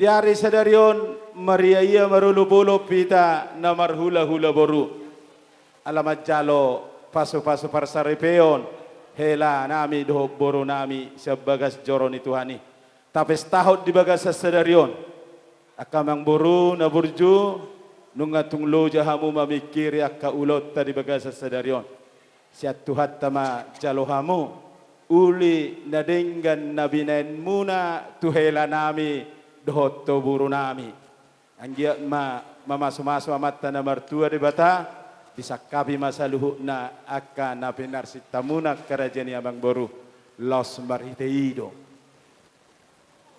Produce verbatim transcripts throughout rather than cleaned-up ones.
Di ari sadari on, mariaia marolopolop hita na marhulahula boru. Ala manjalo pasupasu parsaripeon, helanami dohot borunami sian bagas joro ni Tuhan i. Tapestahon di bagasan sadari on. Angka amangboru na burju, nunga tung loja hamu mamingkiri angka ulaonta di bagasan sadari on. Sian Tuhanta ma jalo hamu, uli na denggan na binaenmuna tu helanami dohot tu borunami. Anggiat ma mamasumasu Amanta na martua Debata, disangkapi ma saluhutna angka na pinarsintamuna angka raja ni amangboru, laos marhite i do.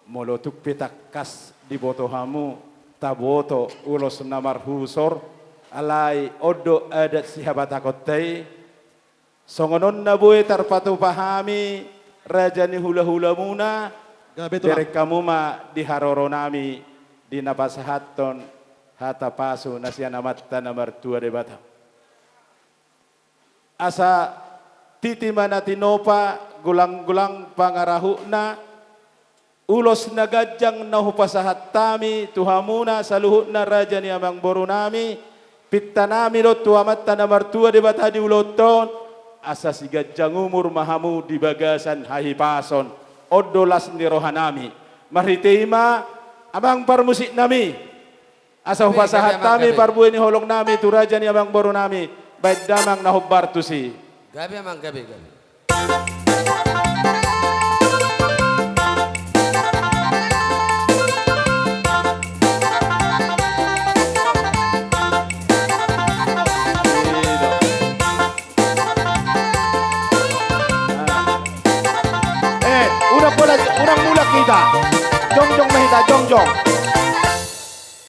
Molo tung pe tangkas diboto hamu, taboto ulos na marhusor, alai on do adat sihabatakonta i, songon on na boi tarpatupa hami raja ni hulahulamuna, gabe tulang, bereng hamu ma di haroronami di na pasahathon hata pasu na sian Amanta na martua Debata. Asa titi ma na tinopa, golanggolang pangarahutna, ulos na ganjang na hupasahat hami tu hamuna saluhutna raja ni amangborunami, pintanami do tu Amanta na martua Debata di ulaonta on, asa siganjang umur ma hamu di bagasan hahipason. On do las ni rohanami. Marhite i ma, amang parmusiknami. Asa hupasahat hami parbue ni holongnami tu raja ni amangborunami, baen damang na hombar tusi. Gabe amang, gabe, gabe. Eh, unang mulak, unang mulak hita. Jongjong ma hita, jongjong.